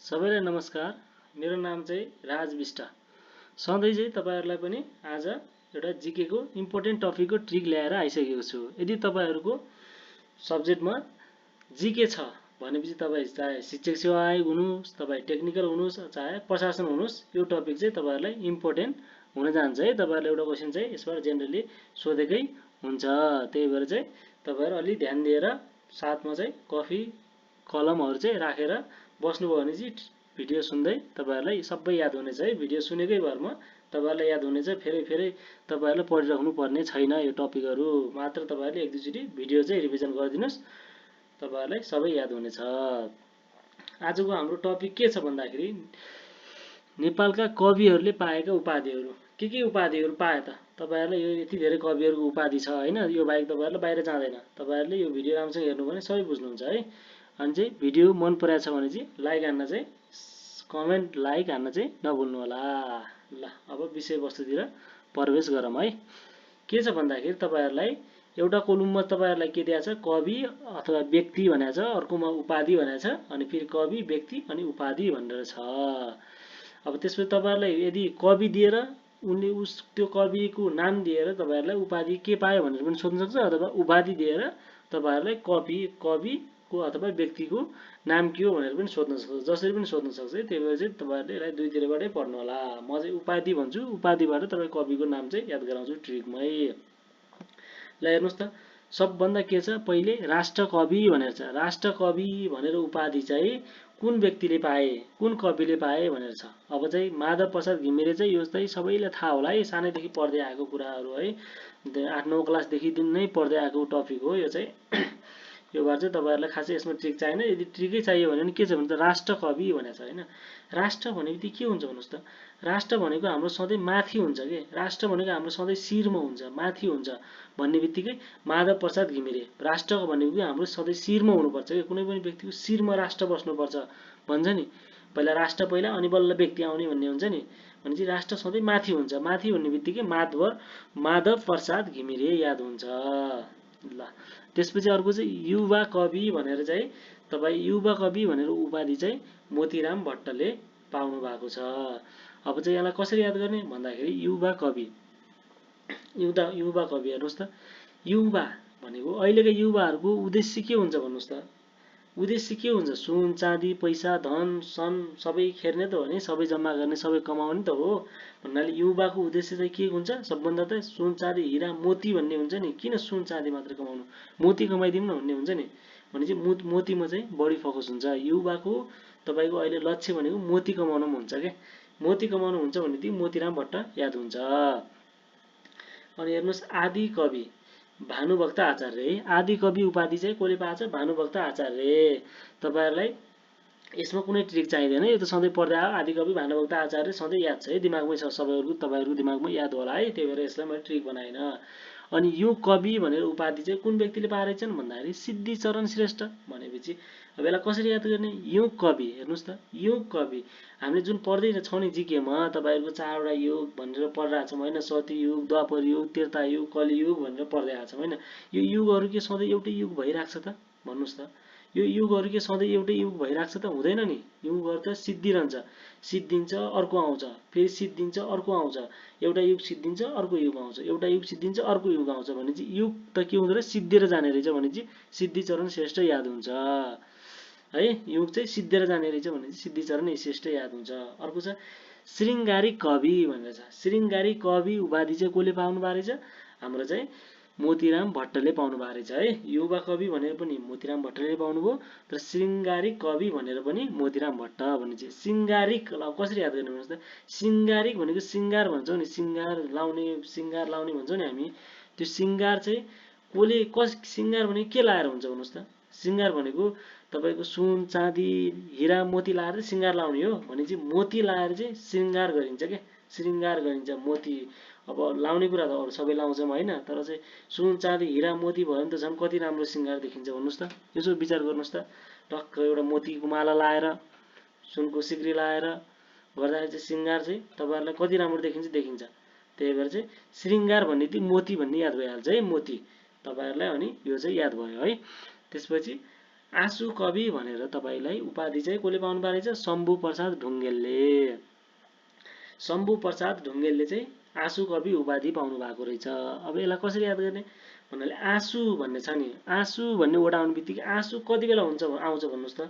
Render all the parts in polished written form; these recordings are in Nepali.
सबैलाई नमस्कार। मेरो नाम चाहिँ राज विष्ट। सधैँ चाहिँ तपाईहरुलाई पनि आज एउटा जीके को इम्पोर्टेन्ट टपिकको ट्रिक ल्याएर आइसकेको छु। यदि तपाईहरुको सब्जेक्टमा जीके छ भनेपछि तपाई चाहे शिक्षक सेवा आयोग हुनुस्, तपाई टेक्निकल हुनुस्, चाहे प्रशासन हुनुस्, यो टपिक चाहिँ तपाईहरुलाई इम्पोर्टेन्ट हुन जान्छ है। तपाईहरुले एउटा क्वेशन चाहिँ यसबाट जेनरली सोधेकै हुन्छ। त्यही भएर चाहिँ तपाईहरु अलि ध्यान दिएर साथमा चाहिँ कफी कलमहरु चाहिँ राखेर बस्नुभयो भने चाहिँ भिडियो सुन्दै तपाईहरुलाई सबै याद हुनेछ है। भिडियो सुनेकै भरमा तपाईहरुलाई याद हुनेछ। फेरै फेरै तपाईहरुले पढिराख्नु पर्ने छैन। यो टपिकहरु मात्र तपाईहरुले एक दुईचोटी भिडियो चाहिँ रिभिजन गरिदिनुस्, तपाईहरुलाई सबै याद हुनेछ। आजको हाम्रो टपिक के छ भन्दाखेरि नेपालका कविहरुले पाएका उपाधिहरु। के उपाधिहरु पाए त? तपाईहरुलाई यो यति धेरै कविहरुको उपाधि छ हैन, यो बाहेक तपाईहरुले बाहिर जाँदैन। तपाईहरुले यो भिडियो राम्रोसँग हेर्नु भने सबै बुझ्नुहुन्छ है। अनि चाहिँ भिडियो मन परेछ भने चाहिँ लाइक हान्न चाहिँ कमेन्ट लाइक हान्न चाहिँ नभुल्नु होला। ल अब विषयवस्तुतिर प्रवेश गरौँ है। के छ भन्दाखेरि तपाईहरुलाई एउटा कोलममा तपाईहरुलाई के दिएको छ? कवि अथवा व्यक्ति भनेको छ, अर्कोमा उपाधि भनेको छ, अनि फेरि कवि, व्यक्ति अनि उपाधि भनेर छ। अब त्यसपछि तपाईहरुलाई यदि कवि दिएर उनले त्यो कविको नाम दिएर तपाईहरुलाई उपाधि के पायो भनेर पनि सोध्न सक्छ, अथवा उपाधि दिएर तपाईहरुलाई कविको अथवा व्यक्तिको नाम के हो भनेर पनि सोध्न सक्छ। जसरी पनि सोध्न सक्छ है। त्यही भएर चाहिँ तपाईहरुले यसलाई दुईतिरबाटै पढ्नु होला। म चाहिँ उपाधि भन्छु, उपाधिबाट तपाई कविको नाम चाहिँ याद गराउँछु ट्रिकमै। ल हेर्नुस् त, सबभन्दा के छ? पहिले राष्ट्रकवि भनेर छ। राष्ट्रकवि भनेर उपाधि चाहिँ कुन व्यक्तिले पाए, कुन कविले पाए भनेर छ। अब चाहिँ माधव प्रसाद घिमिरे चाहिँ यो चाहिँ सबैलाई थाहा होला है, सानैदेखि पढ्दै आएको कुराहरु है। 8-9 क्लासदेखि नै पढ्दै आएको टपिक हो यो चाहिँ। यो बार चाहिँ तपाईहरुलाई खासै यसमा ट्रिक चाहिएन। यदि ट्रिकै चाहियो भने नि के छ भने त राष्ट्रकवि भनेको छ हैन। राष्ट्र भनेको के हुन्छ भन्नुस् त? राष्ट्र भनेको हाम्रो सधैँ माथि हुन्छ के। राष्ट्र भनेको हाम्रो सधैँ शिरमा हुन्छ, माथि हुन्छ भन्ने बित्तिकै माधव प्रसाद घिमिरे राष्ट्र भनेको हाम्रो सधैँ शिरमा हुनुपर्छ के। कुनै पनि व्यक्तिको शिरमा राष्ट्र बस्नुपर्छ भन्छ नि। पहिला राष्ट्र पहिला अनि बल्ल व्यक्ति आउने भन्ने हुन्छ नि। भनेपछि राष्ट्र सधैँ माथि हुन्छ। माथि भन्ने बित्तिकै माधव प्रसाद घिमिरे याद हुन्छ। ल त्यसपछि अर्को चाहिँ युवा कवि भनेर चाहिँ तपाई युवा कवि भनेर उपाधि चाहिँ मोतीराम भट्टले पाउनु भएको छ। अब चाहिँ यसलाई कसरी याद गर्ने भन्दाखेरि युवा कवि हेर्नुस् त, युवा भनेको अहिलेका युवाहरूको उद्देश्य के हुन्छ भन्नुस् त? उद्देश्य के हुन्छ? सुन चाँदी पैसा धन सन सबै खेर्ने त हो नि, सबै जम्मा गर्ने, सबै कमाउने त हो। भन्नाले युवाको उद्देश्य चाहिँ के हुन्छ? सबभन्दा त सुन चाँदी हिरा मोती भन्ने हुन्छ नि। किन सुन चाँदी मात्र कमाउनु, मोती कमाइदिउँ न भन्ने हुन्छ नि। भनेपछि मोतीमा चाहिँ बढी फोकस हुन्छ। युवाको तपाईको अहिले लक्ष्य भनेको मोती कमाउनुमा हुन्छ के। मोती कमाउनु हुन्छ भनेदेखि मोतीराम भट्ट याद हुन्छ। अनि हेर्नुस् आदि कवि भानुभक्त आचार्य है। आदि कवि उपाधि चाहिँ कसले पाएछ? भानुभक्त आचार्य। तपाईहरुलाई यसमा कुनै ट्रिक चाहिँदैन, यो त सधैँ पढ्दै आयो। आदि कवि भानुभक्त आचार्य सधैँ याद छ है, दिमागमै छ सबैहरुको, तपाईहरुको दिमागमा याद होला है। त्यही भएर यसलाई मैले ट्रिक बनाइन। अनि यो कवि भनेर उपाधि चाहिँ कुन व्यक्तिले पाएछन् भन्दाखेरि सिद्धिचरण श्रेष्ठ। भनेपछि अब यसलाई कसरी याद गर्ने? यो कवि हेर्नुस् त, यो कवि हामीले जुन पढ्दै छौँ नि जीकेमा, तपाईहरुको 4 वटा युग भनेर पढिरहेको छौँ हैन। सतयुग, द्वापर युग, त्रेता युग, कलियुग भनेर पढ्दै आएको छौँ हैन। यो युगहरु के सधैँ एउटै युग भइराख्छ त? भन्नुस् त, यो युगहरु के सधैँ एउटै युग भइराख्छ त? हुँदैन नि। युगहरु त सिद्धिरहन्छ, सिद्धिन्छ अर्को आउँछ, फेरि सिद्धिन्छ अर्को आउँछ, एउटा युग सिद्धिन्छ अर्को युग आउँछ, एउटा युग सिद्धिन्छ अर्को युग आउँछ। भनेपछि युग त के हुँदो रहेछ? सिद्धिएर जाने रहेछ। भनेपछि सिद्धिचरण श्रेष्ठ याद हुन्छ है। युग चाहिँ सिद्धिएर जाने रहेछ भनेपछि सिद्धिचरण श्रेष्ठ याद हुन्छ। अर्को छ श्रृंगारी कवि भनेर छ। श्रृंगारी कवि उपाधि चाहिँ कसले पाउनु भएको रहेछ? हाम्रो चाहिँ मोतीराम भट्टले पाउनु भएको रहेछ है। युवा कवि भनेर पनि मोतीराम भट्टले पाउनुभयो, तर श्रृंगारिक कवि भनेर पनि मोतीराम भट्ट भन्ने चाहिँ। श्रृंगारिक कसरी याद गर्ने भन्नुस् त? श्रृंगारिक भनेको श्रृंगार भन्छौँ नि, श्रृंगार लाउने भन्छौँ नि हामी। त्यो श्रृंगार चाहिँ श्रृंगार भनेको के लाएर हुन्छ भन्नुस् त? श्रृंगार भनेको तपाईको सुन चाँदी हिरा मोती लाएर श्रृंगार लाउने हो। भनेपछि मोती लाएर चाहिँ श्रृंगार गरिन्छ के, श्रृंगार गरिन्छ मोती। अब लाउने कुरा त अरु सबै लाउँछौँ हैन, तर चाहिँ सुन चाँदी हिरा मोती भयो भने त झन् कति राम्रो श्रृंगार देखिन्छ भन्नुस् त। यसो विचार गर्नुस् त, टक्क एउटा मोतीको माला लाएर सुनको सिक्री लाएर गर्दाखेरि चाहिँ श्रृंगार चाहिँ तपाईहरुलाई कति राम्रो देखिन्छ। त्यही भएर चाहिँ श्रृंगार भन्ने ती मोती भन्ने याद भइहाल्छ है, मोती तपाईहरुलाई। अनि यो चाहिँ याद भयो है। त्यसपछि आँसु कवि भनेर तपाईलाई उपाधि चाहिँ कसले पाउनु पारेछ? शम्भु प्रसाद ढुङ्गेलले। शम्भु प्रसाद ढुङ्गेलले चाहिँ आँसु कवि उपाधि पाउनु भएको रहेछ। अब यसलाई कसरी याद गर्ने भन्नाले आँसु भन्ने छ नि, आँसु भन्ने वर्ड आउने बित्तिकै आँसु कति बेला हुन्छ आउँछ भन्नुहोस् त?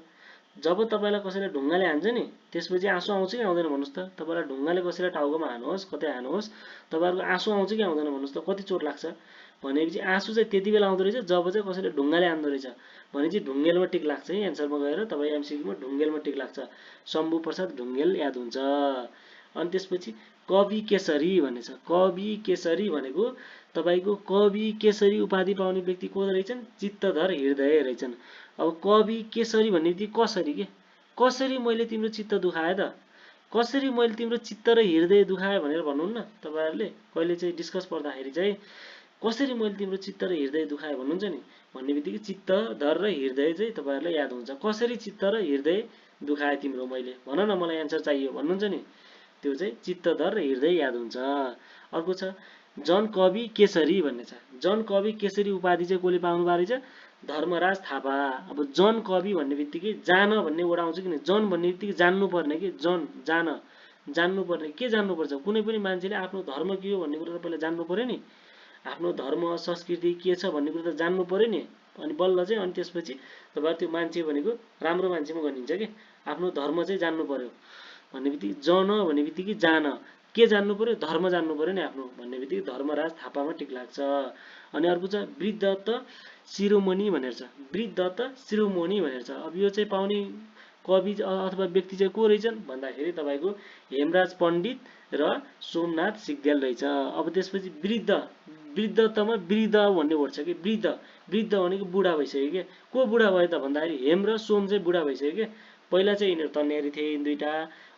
जब तपाईँलाई कसैले ढुङ्गाले हान्छ नि त्यसपछि आँसु आउँछ कि आउँदैन भन्नुहोस् त? तपाईँलाई ढुङ्गाले कसैलाई टाउकोमा हानुहोस्, कतै हानुहोस्, तपाईँहरूको आँसु आउँछ कि आउँदैन भन्नुहोस् त? कति चोट लाग्छ? भनेपछि आँसु चाहिँ त्यति बेला आउँदो रहेछ जब चाहिँ कसैले ढुङ्गाले हान्दो रहेछ। भनेपछि ढुङ्गेलमा टिक लाग्छ है, एन्सरमा गएर तपाईँ एमसिक्यूमा ढुङ्गेलमा टिक लाग्छ। शम्भु प्रसाद ढुङ्गेल याद हुन्छ। अनि त्यसपछि कवि केसरी भन्ने छ। कवि केसरी भनेको तपाईँको कवि केसरी उपाधि पाउने व्यक्ति को रहेछन्? चित्तधर हृदय रहेछन्। अब कवि केसरी भन्ने बित्तिकै कसरी के? कसरी मैले तिम्रो चित्त दुखाएँ त? कसरी मैले तिम्रो चित्त र हृदय दुखाएँ भनेर भन्नुहुन्न तपाईँहरूले कहिले चाहिँ डिस्कस पर्दाखेरि चाहिँ कसरी मैले तिम्रो चित्त र हृदय दुखाएँ भन्नुहुन्छ नि, भन्ने बित्तिकै चित्त धर र हृदय चाहिँ तपाईँहरूलाई याद हुन्छ। कसरी चित्त र हृदय दुखाएँ तिम्रो मैले, भन न, मलाई एन्सर चाहियो भन्नुहुन्छ नि, त्यो चाहिँ चित्तधर र हृदय याद हुन्छ। अर्को छ जन कवि केसरी भन्ने छ। जन कवि केसरी उपाधि चाहिँ कसले पाउनु भएको रहेछ? धर्मराज थापा। अब जन कवि भन्ने बित्तिकै जान भन्ने वर्ड आउँछ कि? जन भन्ने बित्तिकै जान्नुपर्ने कि, जन जान जान्नुपर्ने। के जान्नुपर्छ? कुनै पनि मान्छेले आफ्नो धर्म के हो भन्ने कुरा त पहिला जान्नु पर्यो नि। आफ्नो धर्म संस्कृति के छ भन्ने कुरा त जान्नु पर्यो नि। अनि बल्ल चाहिँ अनि त्यसपछि तपाईँहरू त्यो मान्छे भनेको राम्रो मान्छेमा गनिन्छ कि। आफ्नो धर्म चाहिँ जान्नु पर्यो भन्ने बित्तिकै जन भन्ने बित्तिकै जान, के जान्नु पर्यो? धर्म जान्नु पर्यो नि आफ्नो, भन्ने बित्तिकै धर्मराज थापामा टिक लाग्छ। अनि अर्को छ वृद्धत्त शिरोमणि भनेर छ। वृद्धत्त शिरोमणि भनेर छ। अब यो चाहिँ पाउने कवि अथवा व्यक्ति चाहिँ को रहेछन् भन्दाखेरि तपाईँको हेमराज पण्डित र सोमनाथ सिग्देल रहेछ। अब त्यसपछि वृद्ध, वृद्धत्वमा वृद्ध भन्ने वर्ड छ कि, वृद्ध, वृद्ध भनेको बुढा भइसक्यो के। को बुढा भयो त भन्दाखेरि हेम र सोम चाहिँ बुढा भइसक्यो के। पहिला चाहिँ यिनीहरू तन्यारी थिए यिनी दुईटा,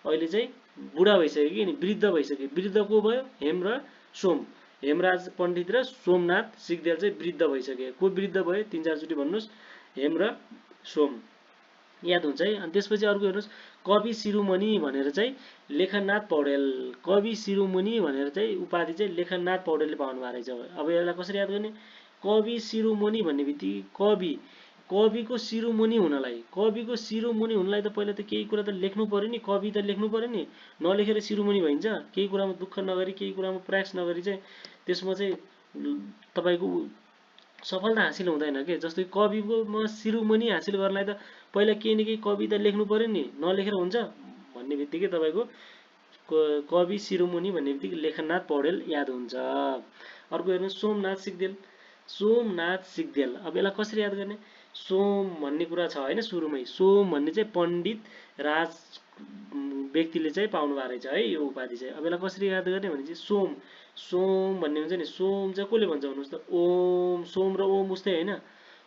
अहिले चाहिँ बुढा भइसक्यो कि, नि वृद्ध भइसक्यो। वृद्ध को भयो? हेम र सोम। हेमराज पण्डित र सोमनाथ सिग्देल चाहिँ वृद्ध भइसक्यो। को वृद्ध भयो? 3-4 चोटि भन्नुहोस्, हेम र सोम, याद हुन्छ है। अनि त्यसपछि अर्को हेर्नुहोस् कवि शिरोमणि भनेर चाहिँ लेखनाथ पौडेल। कवि शिरोमणि भनेर चाहिँ उपाधि चाहिँ लेखनाथ पौडेलले पाउनु भएको रहेछ। अब यसलाई कसरी याद गर्ने? कवि शिरोमणि भन्ने बित्तिकै कवि, कविको शिरोमणि हुनलाई, कविको शिरोमणि हुनलाई त पहिला त केही कुरा त लेख्नु पर्यो नि, कवि त लेख्नु पर्यो नि। नलेखेर शिरोमणि भइन्छ? केही कुरामा दुःख नगरी, केही कुरामा प्रयास नगरी चाहिँ त्यसमा चाहिँ तपाईँको सफलता हासिल हुँदैन के। जस्तै कविकोमा शिरोमणि हासिल गर्नलाई त पहिला केही न केही कविता लेख्नु पर्यो नि, नलेखेर हुन्छ भन्ने बित्तिकै तपाईँको कवि शिरोमणि भन्ने बित्तिकै लेखनाथ पौडेल याद हुन्छ। अर्को हेर्नुहोस् सोमनाथ सिग्देल। सोमनाथ सिग्देल, अब यसलाई कसरी याद गर्ने? सोम भन्ने कुरा छ होइन सुरुमै, सोम भन्ने चाहिँ पण्डित राज व्यक्तिले चाहिँ पाउनु भएको रहेछ है यो उपाधि चाहिँ। अब यसलाई कसरी याद गर्ने भने चाहिँ सोम, सोम भन्ने हुन्छ नि, सोम चाहिँ कसले भन्छ भन्नुहोस् त? ओम, सोम र ओम उस्तै होइन?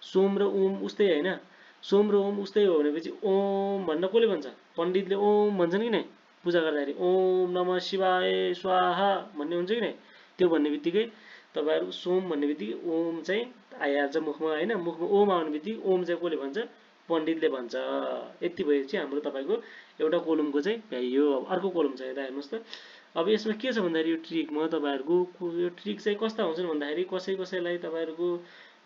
सोम र ओम उस्तै होइन? सोम र ओम उस्तै हो भनेपछि ओम भन्न कसले भन्छ? पण्डितले ओम भन्छन् कि नै पूजा गर्दाखेरि, ओम नमः शिवाय स्वाहा भन्ने हुन्छ कि नै। त्यो भन्ने बित्तिकै तपाईँहरू सोम भन्ने बित्तिकै ओम चाहिँ आइहाल्छ मुखमा होइन। मुखमा ओम आउने बित्तिकै ओम चाहिँ कसले भन्छ? पण्डितले भन्छ। यति भएपछि हाम्रो तपाईँको एउटा कोलमको चाहिँ भ्याइयो। अब अर्को कोलम छ यता हेर्नुहोस् त। अब यसमा के छ भन्दाखेरि यो ट्रिकमा तपाईँहरूको यो ट्रिक चाहिँ कस्ता हुन्छन् भन्दाखेरि कसैलाई तपाईँहरूको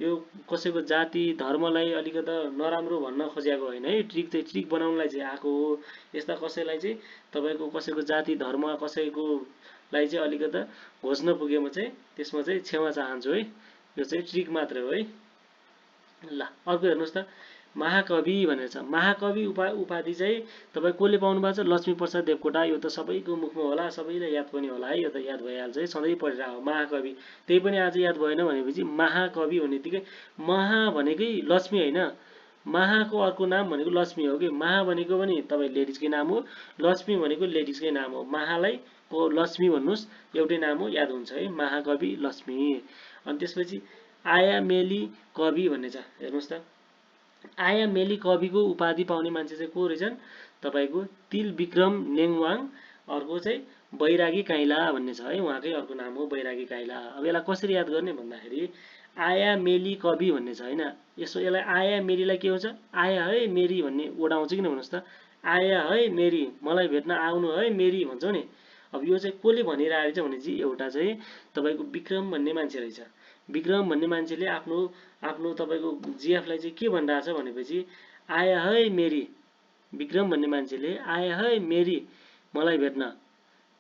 यो कसैको जाति धर्मलाई अलिकता नराम्रो भन्न खोजेको होइन है। ट्रिक चाहिँ ट्रिक बनाउनलाई चाहिँ आएको हो। यस्ता कसैलाई चाहिँ तपाईँको कसैको जाति धर्म कसैकोलाई चाहिँ अलिकता खोज्न पुगेमा चाहिँ त्यसमा चाहिँ क्षमा चाहन्छु है। यो चाहिँ ट्रिक मात्रै हो है। ल अर्को हेर्नुहोस् त महाकवि भनेर छ। महाकवि उपाधि चाहिँ तपाईँ कसले पाउनु भएको छ? लक्ष्मीप्रसाद देवकोटा। यो त सबैको मुखमा होला, सबैलाई याद पनि होला है। यो त याद भइहाल्छ है, सधैँ पढिरहेको महाकवि। त्यही पनि आज याद भएन भनेपछि महाकवि भन्ने बित्तिकै महा भनेकै लक्ष्मी होइन, महाको अर्को नाम भनेको लक्ष्मी हो कि। महा भनेको पनि तपाईँ लेडिजकै नाम हो, लक्ष्मी भनेको लेडिजकै नाम हो। महालाई को लक्ष्मी भन्नुहोस्, एउटै नाम हो, याद हुन्छ है, महाकवि लक्ष्मी। अनि त्यसपछि आयामेली कवि भन्ने छ हेर्नुहोस् त। आयामेली कविको उपाधि पाउने मान्छे चाहिँ को रहेछन्? तपाईँको तिलविक्रम नेङवाङ। अर्को चाहिँ बैरागी काइला भन्ने छ है, उहाँकै अर्को नाम हो बैरागी काइला। अब यसलाई कसरी याद गर्ने भन्दाखेरि आयामेली कवि भन्ने छ होइन। यसलाई आयामेलीलाई के हुन्छ? आया है मेरी भन्ने वर्ड आउँछ किन भन्नुहोस् त? आया है मेरी, मलाई भेट्न आउनु है मेरी भन्छौ नि। अब यो चाहिँ कसले भनिरहेको छ भने चाहिँ एउटा चाहिँ तपाईँको विक्रम भन्ने मान्छे रहेछ। विक्रम भन्ने मान्छेले आफ्नो आफ्नो तपाईँको जिएफलाई चाहिँ के भनिरहेछ भनेपछि आया है मेरी, विक्रम भन्ने मान्छेले आया है मेरी मलाई भेट्न,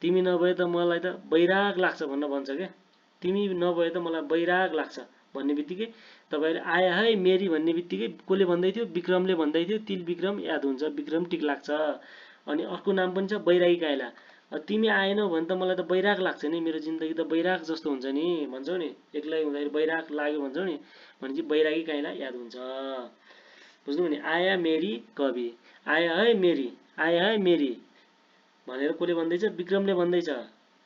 तिमी नभए त मलाई त बैराग लाग्छ भन्छ क्या। तिमी नभए त मलाई बैराग लाग्छ भन्ने बित्तिकै तपाईँले आया है मेरी भन्ने बित्तिकै कसले भन्दै थियो? विक्रमले भन्दै थियो। तिल विक्रम याद हुन्छ, विक्रम टिक लाग्छ। अनि अर्को नाम पनि छ बैरागी काइला। तिमी आएनौ भने त मलाई त बैराग लाग्छ नि, मेरो जिन्दगी त बैराग जस्तो हुन्छ नि भन्छौ नि, एक्लै हुँदाखेरि बैराग लाग्यो भन्छौ नि, भनेपछि बैरागी काइला याद हुन्छ। बुझ्नु नि? आया मेरी कवि, आया है मेरी, आया है मेरी भनेर कसले भन्दैछ? विक्रमले भन्दैछ।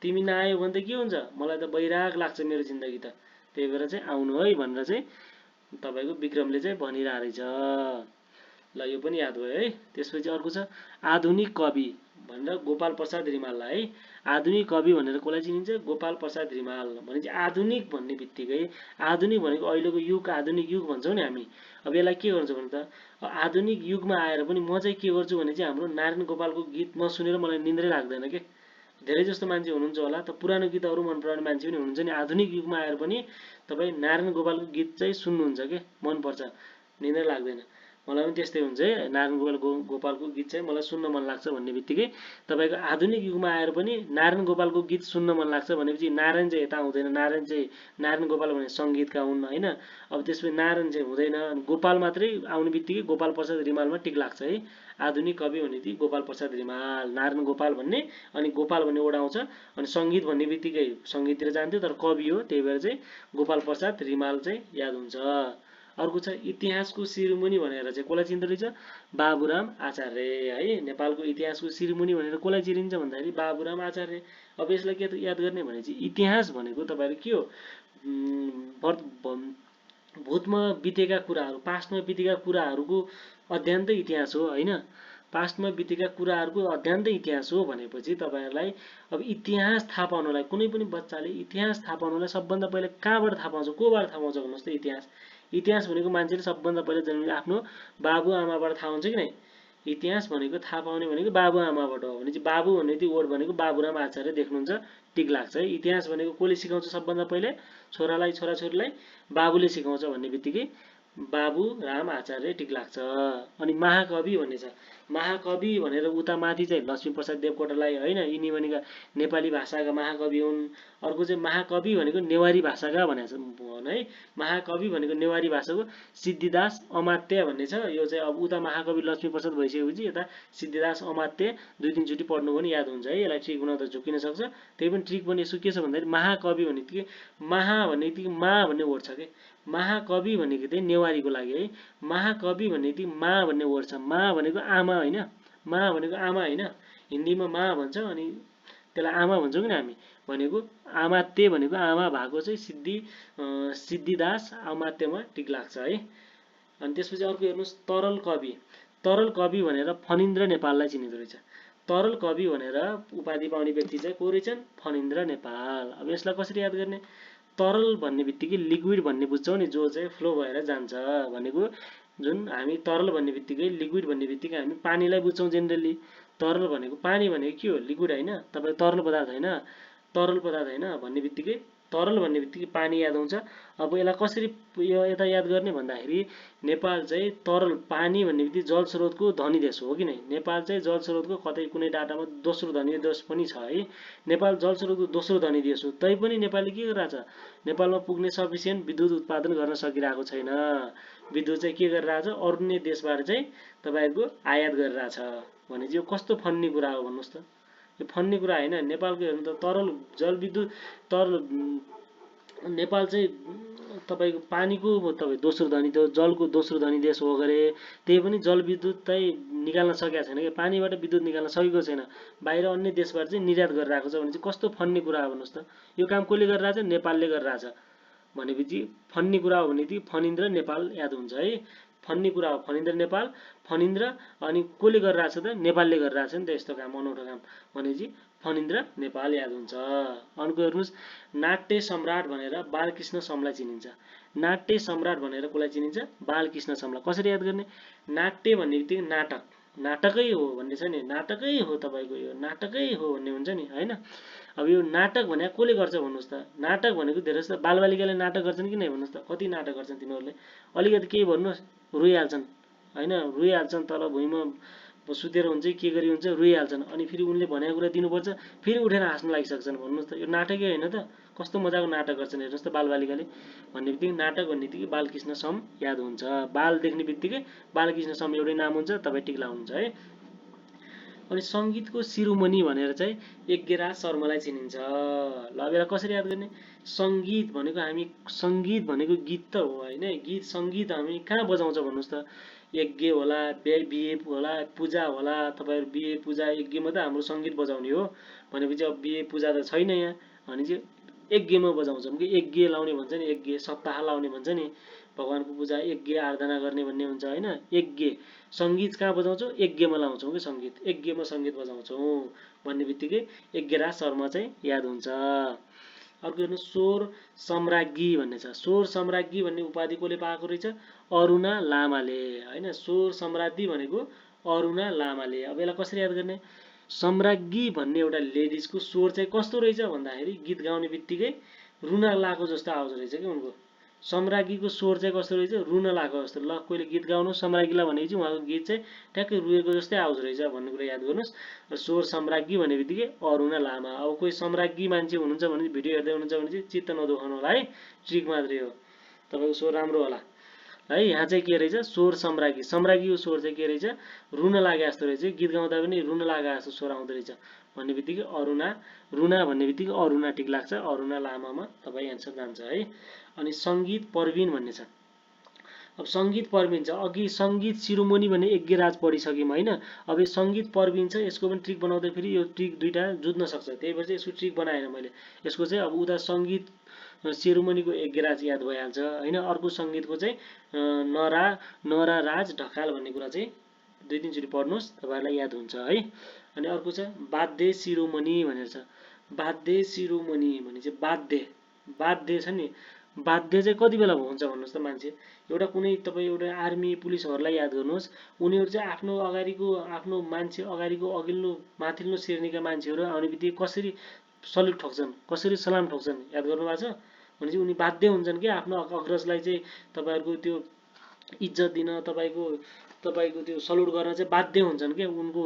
तिमी नआयो भने त के हुन्छ? मलाई त बैराग लाग्छ मेरो जिन्दगी त, त्यही भएर चाहिँ आउनु है भनेर चाहिँ तपाईँको विक्रमले चाहिँ भनिरहेको रहेछ। ल यो पनि याद भयो है। त्यसपछि अर्को छ आधुनिक कवि भनेर गोपाल प्रसाद रिमाललाई है। आधुनिक कवि भनेर कसलाई चिनिन्छ? गोपाल प्रसाद रिमाल। भनेपछि आधुनिक भन्ने बित्तिकै, आधुनिक भनेको अहिलेको युग, आधुनिक युग भन्छौँ नि हामी। अब यसलाई के गर्छ भने त आधुनिक युगमा आएर पनि म चाहिँ के गर्छु भने चाहिँ हाम्रो नारायण गोपालको गीत नसुनेर मलाई निन्द्रै लाग्दैन के। धेरै जस्तो मान्छे हुनुहुन्छ होला, त पुरानो गीतहरू मन पराउने मान्छे पनि हुनुहुन्छ नि। आधुनिक युगमा आएर पनि तपाईँ नारायण गोपालको गीत चाहिँ सुन्नुहुन्छ के, मनपर्छ, निन्द्रै लाग्दैन। मलाई पनि त्यस्तै हुन्छ है। नारायण गोपालको गीत चाहिँ मलाई सुन्न मन लाग्छ भन्ने बित्तिकै तपाईँको आधुनिक युगमा आएर पनि नारायण गोपालको गीत सुन्न मन लाग्छ भनेपछि नारायण चाहिँ यता हुँदैन। नारायण चाहिँ नारायण गोपाल भने सङ्गीतका हुन् होइन। अब त्यसपछि नारायण चाहिँ हुँदैन, गोपाल मात्रै आउने बित्तिकै गोपाल प्रसाद रिमालमा टिक लाग्छ है। आधुनिक कवि भने ती गोपाल प्रसाद रिमाल, नारायण गोपाल भन्ने अनि गोपाल भन्ने वडा आउँछ। अनि सङ्गीत भन्ने बित्तिकै सङ्गीततिर जान्थ्यो, तर कवि हो त्यही भएर चाहिँ गोपाल प्रसाद रिमाल चाहिँ याद हुन्छ। अर्को छ इतिहासको शिरोमणि भनेर चाहिँ कसलाई चिन्दो रहेछ? बाबुराम आचार्य है। नेपालको इतिहासको शिरोमणि भनेर कसलाई चिनिन्छ भन्दाखेरि बाबुराम आचार्य। अब यसलाई के याद गर्ने भने चाहिँ इतिहास भनेको तपाईँले के हो? भूतमा बितेका कुराहरू, पास्टमा बितेका कुराहरूको अध्ययन त इतिहास हो होइन। पास्टमा बितेका कुराहरूको अध्ययन त इतिहास हो भनेपछि तपाईँहरूलाई अब इतिहास थाहा पाउनलाई, कुनै पनि बच्चाले इतिहास थाहा पाउनलाई सबभन्दा पहिला कहाँबाट थाहा पाउँछ, कोबाट थाहा पाउँछ भन्नुहोस् त? इतिहास। इतिहास भनेको मान्छेले सबभन्दा पहिला जन्मिने आफ्नो बाबुआमाबाट थाहा हुन्छ कि नै। इतिहास भनेको थाहा पाउने भनेको बाबुआमाबाट हो। भनेपछि बाबु भन्ने त्यो वर्ड भनेको बाबुराम आचार्य देख्नुहुन्छ, टिक लाग्छ है। इतिहास भनेको कसले सिकाउँछ सबभन्दा पहिले? छोरालाई, छोराछोरीलाई बाबुले सिकाउँछ भन्ने बित्तिकै बाबुराम आचार्य टिक लाग्छ। अनि महाकवि भन्ने छ। महाकवि भनेर उता माथि चाहिँ लक्ष्मीप्रसाद देवकोटालाई होइन, यिनी भनेका नेपाली भाषाका महाकवि हुन्। अर्को चाहिँ महाकवि भनेको नेवारी भाषाका भनेको छ है। महाकवि भनेको नेवारी भाषाको सिद्धिदास अमात्य भन्ने छ। यो चाहिँ अब उता महाकवि लक्ष्मीप्रसाद भइसकेपछि यता सिद्धिदास अमात्य दुई तिनचोटि पढ्नु पनि याद हुन्छ है। यसलाई ट्रिक हुन त झुकिन सक्छ, त्यही पनि ट्रिक पनि यसो के छ भन्दाखेरि महाकवि भन्ने बित्तिकै महा भन्ने बित्तिकै मा भन्ने वर्ड छ कि। महाकवि भनेको चाहिँ नेवारीको लागि है। महाकवि भन्ने बित्तिकै मा भन्ने वर्ड छ। मा भनेको आमा होइन, मा भनेको आमा होइन। हिन्दीमा मा भन्छ अनि त्यसलाई आमा भन्छौँ कि हामी। भनेको अमात्य भनेको आमा भएको चाहिँ सिद्धिदास अमात्यमा टिक लाग्छ है। अनि त्यसपछि अर्को हेर्नुहोस् तरल कवि। तरल कवि भनेर फणीन्द्र नेपाललाई चिनिँदो रहेछ। तरल कवि भनेर उपाधि पाउने व्यक्ति चाहिँ को रहेछन्? फणीन्द्र नेपाल। अब यसलाई कसरी याद गर्ने? तरल भन्ने बित्तिकै लिक्विड भन्ने बुझ्छौँ नि, जो चाहिँ फ्लो भएर जान्छ भनेको। जुन हामी तरल भन्ने बित्तिकै, लिक्विड भन्ने बित्तिकै हामी पानीलाई बुझ्छौँ जेनरली। तरल भनेको पानी भनेको के हो? लिक्विड होइन, तपाईँ तरल पदार्थ होइन, तरल पदार्थ होइन भन्ने बित्तिकै तरल भन्ने बित्तिकै पानी याद आउँछ। अब यसलाई कसरी यो यता याद गर्ने भन्दाखेरि नेपाल चाहिँ तरल पानी भन्ने बित्तिकै जल स्रोतको धनी देश हो कि नै। नेपाल चाहिँ जल स्रोतको कतै कुनै डाटामा दोस्रो धनी देश पनि छ है। नेपाल जल स्रोतको दोस्रो धनी देश हो, तैपनि नेपालले के गरिरहेछ? नेपालमा पुग्ने सफिसियन्ट विद्युत उत्पादन गर्न सकिरहेको छैन। विद्युत चाहिँ के गरिरहेछ? अन्य देशबाट चाहिँ तपाईँको आयात गरिरहेछ। भने चाहिँ यो कस्तो फन्नी कुरा हो भन्नुहोस् त? यो फन्नी कुरा होइन। नेपालको हेर्नु त तरल जलविद्युत, तरल नेपाल चाहिँ तपाईँको पानीको तपाईँ दोस्रो धनी, जलको दोस्रो धनी देश हो गरे, त्यही पनि जलविद्युत चाहिँ निकाल्न सकेको छैन कि, पानीबाट विद्युत निकाल्न सकेको छैन। बाहिर अन्य देशबाट चाहिँ निर्यात गरिरहेको छ भने चाहिँ कस्तो फन्नी कुरा हो भन्नुहोस् त? यो काम कसले गरिरहेछ? नेपालले गरिरहेछ। भनेपछि फन्नी कुरा हो भने फणीन्द्र नेपाल याद हुन्छ है। फन्नी कुरा हो फणीन्द्र नेपाल, फणीन्द्र अनि कसले गरिरहेछ त? नेपालले गरिरहेछ नि त यस्तो काम, अनौठो काम। भनेपछि फणीन्द्र नेपाल याद हुन्छ। अर्को हेर्नुहोस् नाट्य सम्राट भनेर बालकृष्ण समलाई चिनिन्छ। नाट्य सम्राट भनेर कसलाई चिनिन्छ? बालकृष्ण समलाई। कसरी याद गर्ने? नाट्य भन्ने बित्तिकै नाटक, नाटकै हो भन्ने छ नि, नाटकै हो तपाईँको, यो नाटकै हो भन्ने हुन्छ नि होइन। अब यो नाटक भने कसले गर्छ भन्नुहोस् त? नाटक भनेको धेरै जस्तो बालबालिकाले नाटक गर्छन् कि नै भन्नुहोस् त? कति नाटक गर्छन् तिनीहरूले? अलिकति केही भन्नुहोस् रोइहाल्छन् होइन, रोइहाल्छन्, तल भुइँमा सुतेर हुन्छ के गरी हुन्छ रोइहाल्छन्। अनि फेरि उनले भनेको कुरा दिनुपर्छ, फेरि उठेर हाँस्न लागिसक्छन्। भन्नुहोस् त, यो नाटकै होइन त? कस्तो मजाको नाटक गर्छन् हेर्नुहोस् त बालबालिकाले। भन्ने बित्तिकै नाटक भन्ने बित्तिकै बालकृष्ण सम याद हुन्छ। बाल देख्ने बित्तिकै बालकृष्ण सम एउटै नाम हुन्छ, तपाईँ टिक लाउनुहुन्छ है। अनि सङ्गीतको शिरोमणि भनेर चाहिँ यज्ञराज शर्मालाई चिनिन्छ। ल अब यसलाई कसरी याद गर्ने? सङ्गीत भनेको सङ्गीत भनेको गीत त हो होइन, गीत सङ्गीत हामी कहाँ बजाउँछ भन्नुहोस् त? यज्ञ होला, बिहे होला, पूजा होला, तपाईँहरू बिहे पूजा यज्ञमा त हाम्रो सङ्गीत बजाउने हो भनेपछि अब बिहे पूजा त छैन यहाँ, भने चाहिँ यज्ञमा बजाउँछौँ कि यज्ञ लाउने भन्छ नि, यज्ञ सप्ताह लाउने भन्छ नि, भगवानको पूजा यज्ञ आराधना गर्ने भन्ने हुन्छ होइन। यज्ञ सङ्गीत कहाँ बजाउँछौँ? यज्ञमा लाउँछौँ कि सङ्गीत, यज्ञमा सङ्गीत बजाउँछौँ भन्ने बित्तिकै यज्ञराज शर्मा चाहिँ याद हुन्छ। अर्को हेर्नु, स्वर सम्राज्ञी भन्ने छ। स्वर सम्राज्ञी भन्ने उपाधि कसले पाएको रहेछ? अरुणा लामाले होइन। स्वर सम्राज्ञी भनेको अरुणा लामाले। अब यसलाई कसरी याद गर्ने? सम्राज्ञी भन्ने एउटा लेडिजको स्वर चाहिँ कस्तो रहेछ भन्दाखेरि गीत गाउने बित्तिकै रुन लागेको जस्तो आउँछ रहेछ कि उनको। सम्राज्ञीको स्वर चाहिँ कस्तो रहेछ? रुन लागेको जस्तो। ल कोहीले गीत गाउनु सम्राज्ञीलाई भनेपछि उहाँको गीत चाहिँ ट्याक्कै रुएको जस्तै आउँछ रहेछ भन्ने कुरा याद गर्नुहोस्। र स्वर सम्राज्ञी भन्ने बित्तिकै अरुणा लामा। अब कोही सम्राज्ञी मान्छे हुनुहुन्छ भने भिडियो हेर्दै हुनुहुन्छ भने चाहिँ चित्त नदुखाउनु होला है, ट्रिक मात्रै हो, तपाईँको स्वर राम्रो होला है। यहाँ चाहिँ के रहेछ? स्वर सम्राज्ञी। सम्राज्ञीको स्वर चाहिँ के रहेछ? रुन लागे जस्तो रहेछ, गीत गाउँदा पनि रुन लागे जस्तो स्वर आउँदो रहेछ भन्ने बित्तिकै अरुणा, रुना भन्ने बित्तिकै अरुणा टिक लाग्छ, अरुणा लामामा तपाईँ एन्सर जान्छ है। अनि सङ्गीत प्रवीण भन्ने छ। अब सङ्गीत प्रवीण छ, अघि सङ्गीत शिरोमणि भन्ने यज्ञराज पढिसक्यौँ होइन। अब यो सङ्गीत प्रवीण छ, यसको पनि ट्रिक बनाउँदाखेरि यो ट्रिक दुईवटा जुझ्न सक्छ, त्यही भएर चाहिँ यसको ट्रिक बनाएन मैले। यसको चाहिँ अब उता सङ्गीत शिरोमणिको यज्ञराज याद भइहाल्छ होइन। अर्को सङ्गीतको चाहिँ नराराज ढकाल भन्ने कुरा चाहिँ 2-3 चोटि पढ्नुहोस्, तपाईँहरूलाई याद हुन्छ है। अनि अर्को छ वाद्य शिरोमणि भनेर छ। वाद्य शिरोमणि भने चाहिँ वाद्य छ नि, वाद्य चाहिँ कति बेला हुन्छ भन्नुहोस् त? मान्छे एउटा कुनै तपाईँ एउटा आर्मी पुलिसहरूलाई याद गर्नुहोस्, उनीहरू चाहिँ आफ्नो मान्छे अगाडिको अघिल्लो माथिल्लो श्रेणीका मान्छेहरू आउने बित्तिकै कसरी सल्युट ठोक्छन्, कसरी सलाम ठोक्छन् याद गर्नुभएको छ? भनेपछि उनी बाध्य हुन्छन् कि आफ्नो अग्रजलाई चाहिँ तपाईँहरूको त्यो इज्जत दिन, तपाईँको त्यो सल्युट गर्न चाहिँ बाध्य हुन्छन् कि। उनको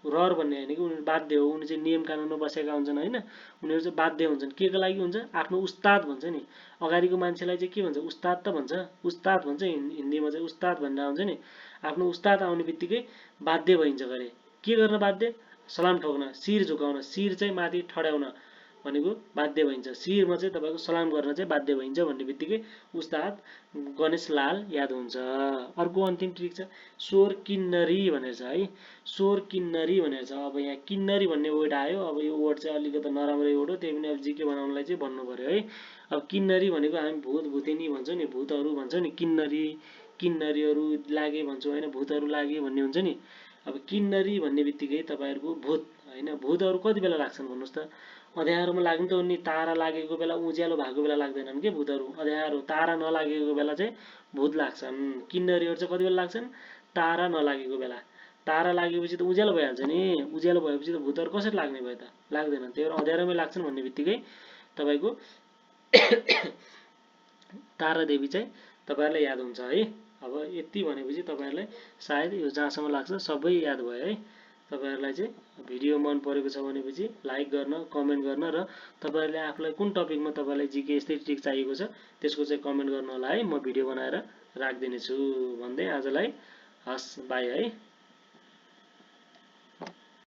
रहर भन्ने होइन कि उनीहरू बाध्य हो, उनी चाहिँ नियम कानुनमा बसेका हुन्छन् होइन। उनीहरू चाहिँ बाध्य हुन्छन् के को लागि हुन्छ? आफ्नो उस्ताद भन्छ नि, अगाडिको मान्छेलाई चाहिँ के भन्छ? उस्ताद त भन्छ, उस्ताद भन्छ हिन्दीमा चाहिँ उस्ताद भनेर आउँछ नि। आफ्नो उस्ताद आउने बित्तिकै बाध्य भइन्छ गरे, के गर्न बाध्य? सलाम ठोक्न, शिर झुकाउन, शिर चाहिँ माथि ठड्याउन भनेको बाध्य भइन्छ। शिरमा चाहिँ तपाईँको सलाम गर्न चाहिँ बाध्य भइन्छ भन्ने बित्तिकै उस्ताद गणेश लाल याद हुन्छ। अर्को अन्तिम ट्रिक छ स्वर किन्नरी भनेर छ है। स्वर किन्नरी भनेर छ। अब यहाँ किन्नरी भन्ने वर्ड आयो, अब यो वर्ड चाहिँ अलिकति नराम्रो वर्ड हो, त्यही पनि अब जिके बनाउनलाई चाहिँ भन्नु पर्यो है। अब किन्नरी भनेको हामी भूत भूतिनी भन्छौँ नि, भूतहरू भन्छौँ नि, किन्नरीहरू लागे भन्छौँ होइन, भूतहरू लागे भन्ने हुन्छ नि। अब किन्नरी भन्ने बित्तिकै तपाईँहरूको भूत होइन, भूतहरू कति बेला लाग्छन् भन्नुहोस् त? अँध्यारोमा लाग्नु त उनी तारा लागेको बेला, उज्यालो भएको बेला लाग्दैनन् के भूतहरू, अँध्यारो तारा नलागेको बेला चाहिँ भूत लाग्छन्। किन्नरीहरू चाहिँ कति बेला लाग्छन्? तारा नलागेको बेला। तारा लागेपछि त उज्यालो भइहाल्छ नि, उज्यालो भएपछि त भूतहरू कसरी लाग्ने भयो त? लाग्दैन, त्यही भएर अँध्यारोमै लाग्छन् भन्ने बित्तिकै तपाईँको तारा देवी चाहिँ तपाईँहरूलाई याद हुन्छ है। अब यति भनेपछि तपाईँहरूलाई सायद यो जहाँसम्म लाग्छ सबै याद भयो है। तपाईँहरूलाई चाहिँ भिडियो मन परेको छ भनेपछि लाइक गर्न, कमेन्ट गर्न, र तपाईँहरूले आफूलाई कुन टपिकमा तपाईँलाई जिके यस्तै ट्रिक चाहिएको छ त्यसको चाहिँ कमेन्ट गर्नु होला है। म भिडियो बनाएर राखिदिनेछु भन्दै आजलाई हस् बाई है।